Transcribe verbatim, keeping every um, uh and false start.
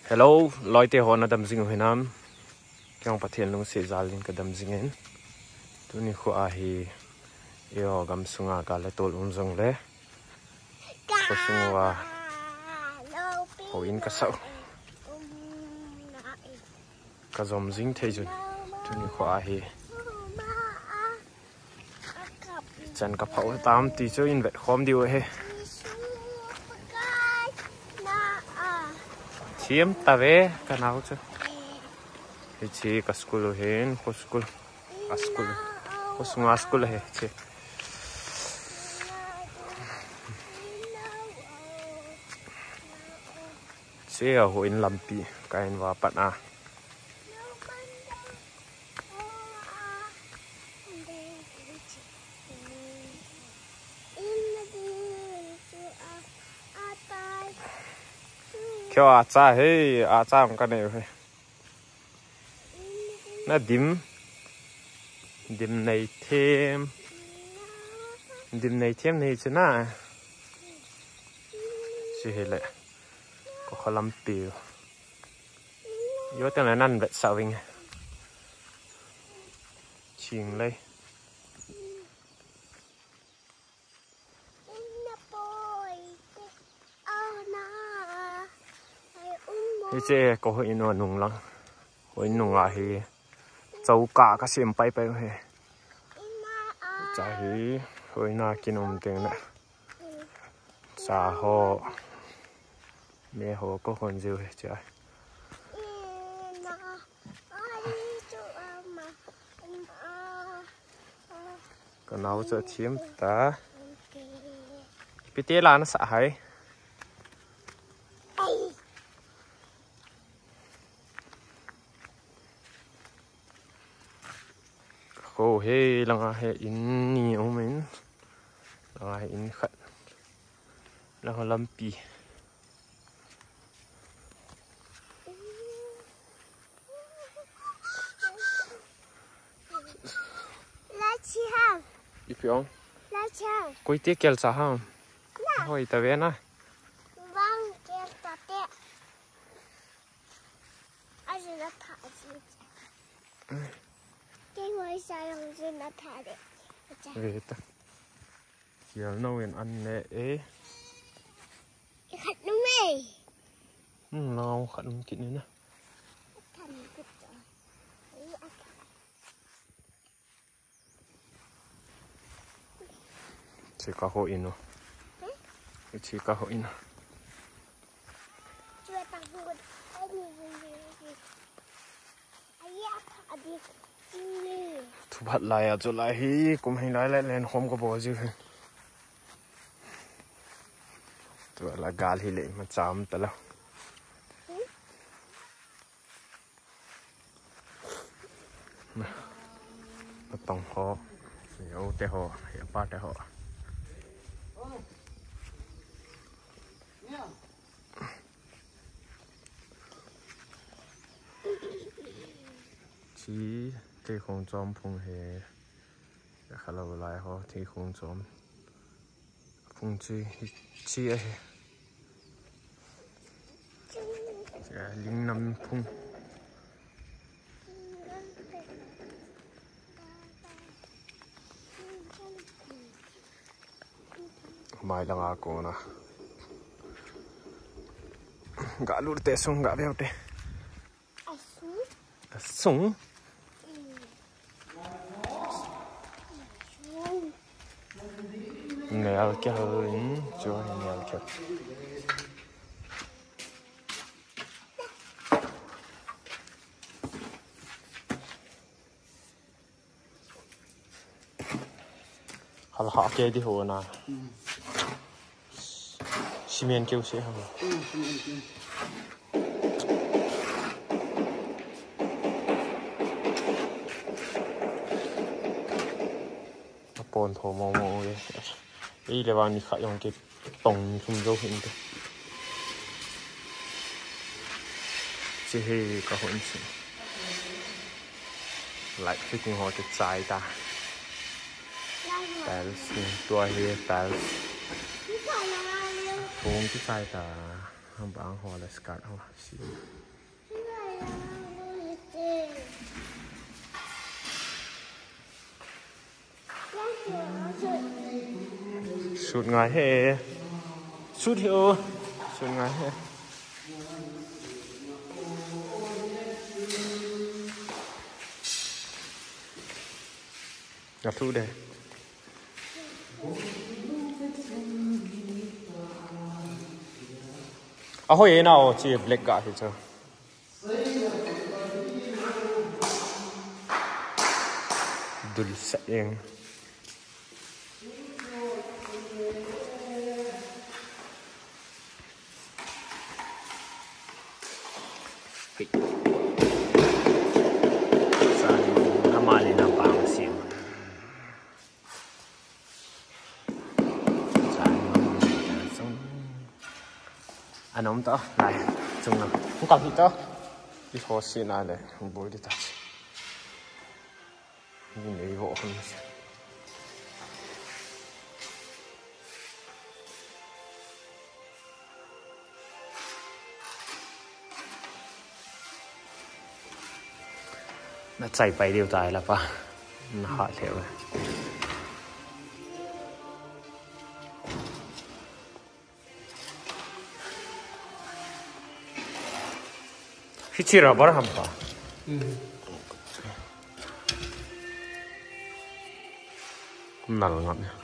Hello, loite ho, nadam jing u hinam? Kei jong Pathen lungset jal in kadam jing in. Tuni kho a hi, eiho gamsunga gal le tol um jongle, khosung uva houin kasah u, kajom jing thei jun. Tuni kho a hi, chan kaphah u tam ti chu in vetkhom diu ahi. Thiem tave kanao chu. Hiche ka school u ahin, kho school. A school. Khosunga school ahi hiche. Hiche a houin lampi ka in va pat a. Keiho acha hi, acha um kanei u hi. Nadim. Dim nei them. Dim nei them nei chu na. Hiche hi le. Ka kho lampi u. Jou teng le nan vetsah uving. Ching lei. Hiche ka houin u nung lang. Houin nung a hi. Chou ka kasem pai pai u hi. Hiche hi houin a kin um teng le. Cha ho, me ho ka hon jiu hi cha. Kanao chu thiem ta. Ipi ti la nasah ham? Kho hi langa hi in ni um in. Langa hi in khat. Langa lampi. Lachi ham. Ipi ong? Lachi ham. Koi te kel cha ham. Na. Hoi ta ve na. Vang kel ta te. Aji na tha aji. Kei hoi sa long ji na tha de. Acha. Ve ta. Kial no in an ne e. I khat nu me. Hmm, nau khat nu kit ni na. Khat nu kit to. I a khat. Hiche ka houin u. Hmm? Hiche ka houin u. Chua tang hut. Ai ni ni ni. Ai ya tha di. Ni. Thu phat lai a chu lai hi, kum hi lai lai len khom ka bol jiu hi. Tua la gal hi le ma cham ta lo. Natong ho, yo te ho, ya pa te ho. Chi, te khong chom phung he. Kha lo lai ho, thei khong chom. Phung chi, chi ahi. Chi a, lingnam phung. Mai langa kona. Ga lur te sung, ga veu te. Asung. Asung. Nel ke hal in, chu nel ke. Hal ha ke di ho na. Cement keu se ha. Apon tho mo mo e. Ei le vang ni kha jong ke tong ni thum jo hin te. Che he ka hon se. Light fitting ho ke chai ta. Tiles ni tua hi tiles. Thum ke chai ta. Ang bang ho le skirt ho si. Sut ngai he. Sut he o. Sut ngai he. Nga thu de. A hoi na o chi black ga hi chu. Dul sa eng. Amale na bang siam. Anom ta lai. Chung na. Hung kal hi ta. I ho si na le. Hung boi di ta. Hung nei vo hung si. Na chai pai diu tai la pa. Na ha lheu. Hichi rubber ham pa. Nal ngam.